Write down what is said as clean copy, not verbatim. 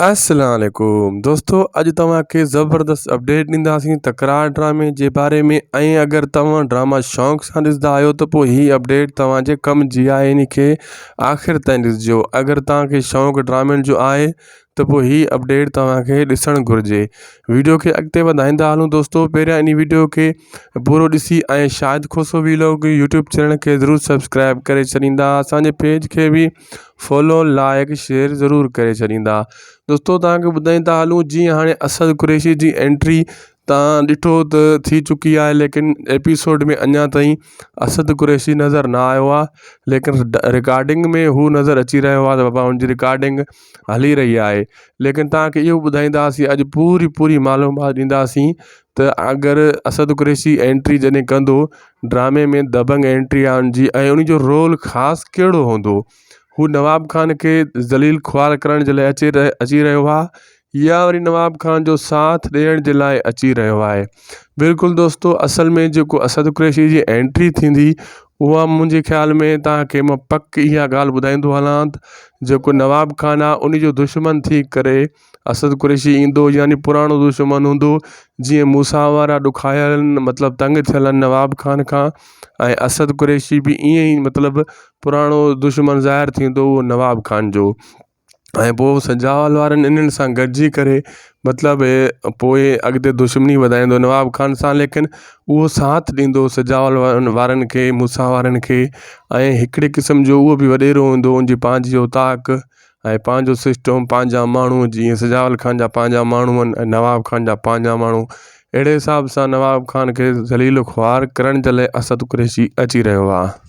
السلام عليڪم دوستو اڄ توهان کي زبردست اپڊيٽ ڏينداسين تڪرار ڊرامي جي باري ۾ ۽ اگر توهان ڊراما شوق سان ڏسندا آهيو ته پوء هي اپڊيٽ توهان جي ڪم جي آهي ان کي آخر تائين ڏسجو اگر توهان کي شوق ڊرامن جو آهي ته پوء هي اپڊيٽ توهان کي ڏسڻ گهرجي ويڊيو کي اڳتي وڌائيندا هلون دوستو پهريان ان ويڊيو کي پورو ڏسي ۽ Shahid Khoso vlog YouTube channel کي ضرور سبسڪرائب ڪري ڇڏيندا اسانجي پيج کي به فالو لائڪ شيئر ضرور ڪري ڇڏيندا دوستو توهان کي ٻڌائيندا هلون جيئن هاڻي اسد قريشي جي انٽري توهان ڏٺو ته ٿي چڪي آهي ليڪن ايپيسوڊ ۾ اڃا تائين اسد قريشي نظر نه آيو آهي ليڪن رڪارڊنگ ۾ هو نظر اچي رهيو آهي ته بابا هن جي رڪارڊنگ هلي رهي آهي ليڪن توهان کي اهو ٻڌائينداسين اڄ پوري پوري معلومات ڏينداسين ته اگر اسد قريشي انٽري جڏهن ڪندو ڊرامي ۾ دبنگ انٽري آهي ان جي ۽ ان جو رول خاص ڪهڙو هوندو هو نواب خان کي ذليل خوار ڪرڻ جي لاء اچي اچي رهيو آهي يا وري نواب خان جو ساٿ ڏيڻ جي لاء اچي رهيو آهي بلڪل دوستو اصل ۾ جيڪو اسد قريشي جي انٽري ٿيندي اها منهنجي خيال ۾ توهان کي مان پڪ اها ڳالهه ٻڌائيندو هلان ته جيڪو نواب خان آهي ان جو دشمن ٿي ڪري اسد قريشي ايندو يعني پراڻو دشمن هوندو جيئن موسيٰ وارا ڏکايل آهن مطلب تنگ ٿيل آهن نواب خان کان ۽ اسد قريشي به ائين ئي مطلب پراڻو دشمن ظاهر ٿيندو اهو نواب خان جو ۽ پوء سجاول وارن انهن سان گڏجي ڪري مطلب پوء اڳتي دشمني وڌائيندو نواب خان سان ليڪن اهو ساٿ ڏيندو سجاول وارن کي موسيٰ وارن کي ۽ هڪڙي قسم جو اهو به وڏيرو هوندو ان جي پنهنجي اوطاق ۽ پنهنجو سسٽم پنهنجا ماڻهو جيئن سجاول خان جا پنهنجا ماڻهو آهن ۽ نواب خان جا پنهنجا ماڻهو اهڙي حساب سان نواب خان کي ذليل و خوار ڪرڻ جي لاء اسد قريشي اچي رهيو آهي.